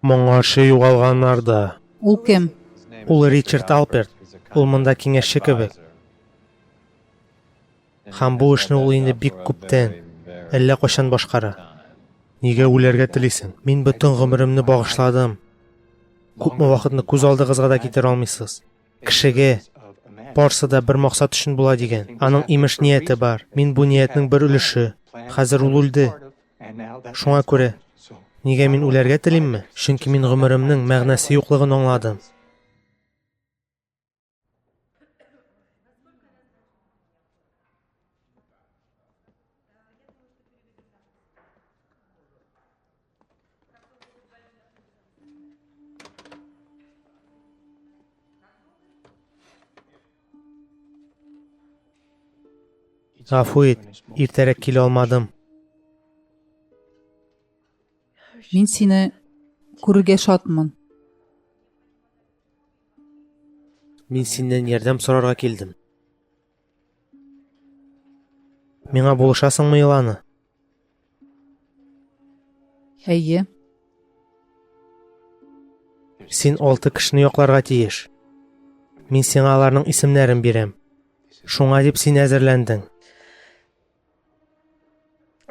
Моңарчы югалганнар да. Ул кем? Ул Ричард Алперт. Ул монда киңәшче кебек. Һәм бу эшне ул инде бик күптән, әллә кайчан башкара. Нигә үләргә телисең? Мин бөтен гомеремне багышладым. Күпме вакытны күз алдыгызга да китерә алмыйсыз. Кешегә барсы да бер максат өчен була дигән. Аның имеш нияте бар. Мин бу ниятнең бер өлеше. Хәзер ул үлде. Шуңа күрә, нигә мин үләргә телимме? Чөнки мин гомеремнең мәгънәсе юклыгын аңладым. Гафу ит, иртәрәк килә алмадым. Мин сине күрергә шатмын. Мин синнән ярдәм сорарга килдем. Миңа булышасыңмы, Илана? Әйе. Син алты кешене якларга тиеш. Мин сиңа аларның исемнәрен бирәм. Шуңа дип син әзерләндең.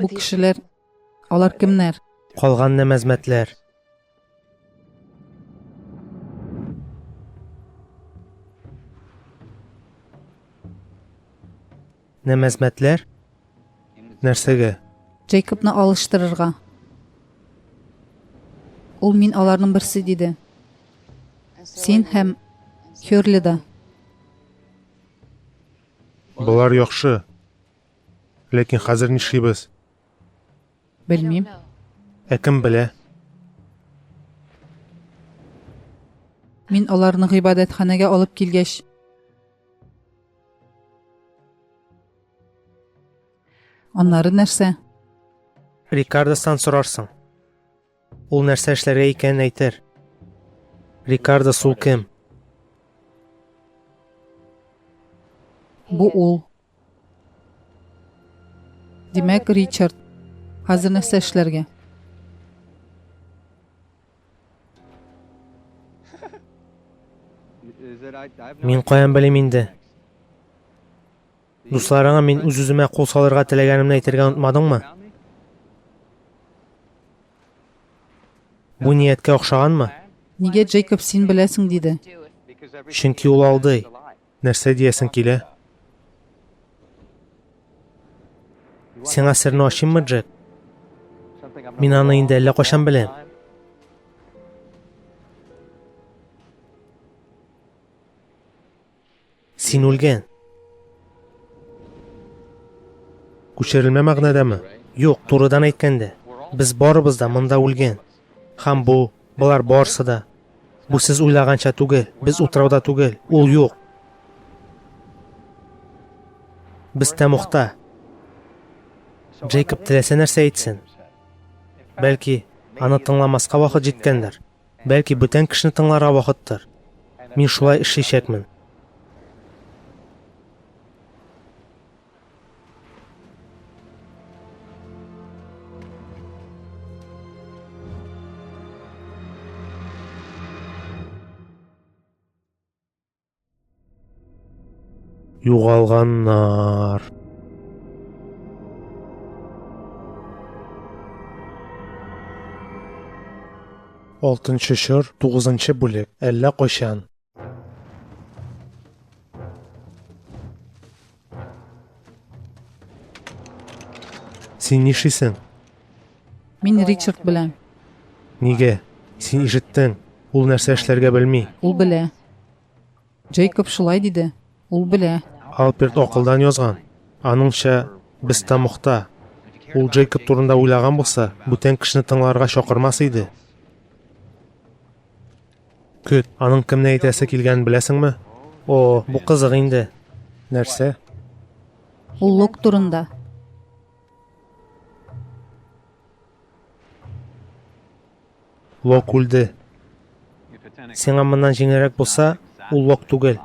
Бу кешеләр, алар кемнәр? Калган нәмәзмәтләр. Нәмәзмәтләр? Нәрсәгә? Джейкобны алыштырырга. Ул мин аларның берсе диде. Син һәм Херли да. Болар яхшы. Ләкин хәзер нишлибез? Белмим. Ә кем белә? Мин аларны гыйбадәтханәгә алып килгәч, Аннары нәрсә? Рикардостан сорарсың. Ул нәрсә эшләргә икәнен әйтер. Рикардос ул кем? Бу ул. Димәк, Ричард. Хәзер нәрсә эшләргә? Мин каян белим инде? Дусларыңа мин үз-үземә кул салырга теләгәнемне әйтергә онытмадыңмы? Бу нияткә охшаганмы? Нигә Джейкоб син беләсең диде? Чөнки ул алдый. Нәрсә диясең килә? Сиңа серне ачыйммы, Джек? Мин аны инде әллә кайчан беләм. Син үлгән. Күчерелмә мәгънәдәме? Юк, турыдан әйткәндә, без барыбыз да монда үлгән. Һәм бу, болар барысы да. Бу сез уйлаганча түгел, без утрауда түгел, ул юк. Без тәмугта. Джейкоб теләсә нәрсә әйтсен. Бәлки, аны тыңламаска вакыт җиткәндер. Бәлки, бүтән кешене тыңларга вакыттыр. Мин шулай эшләячәкмен. Югалганнар. Алтынчы чор, тугызынчы бүлек. Әллә кайчан. Син нишлисең? Мин Ричард белән. Нигә? Син ишеттең. Ул нәрсә эшләргә белми. Ул белә. Джейкоб шулай диде. Ул белә. Алперт акылдан язган. Аныңча, без тәмугта. Ул Джейкоб турында уйлаган булса, бүтән кешене тыңларга чакырмас иде. Көт, аның кемне әйтәсе килгәнен беләсеңме? О, бу кызык инде. Нәрсә? Ул Лок турында. Лок үлде. Сиңа моннан җиңелрәк булса, ул Лок түгел.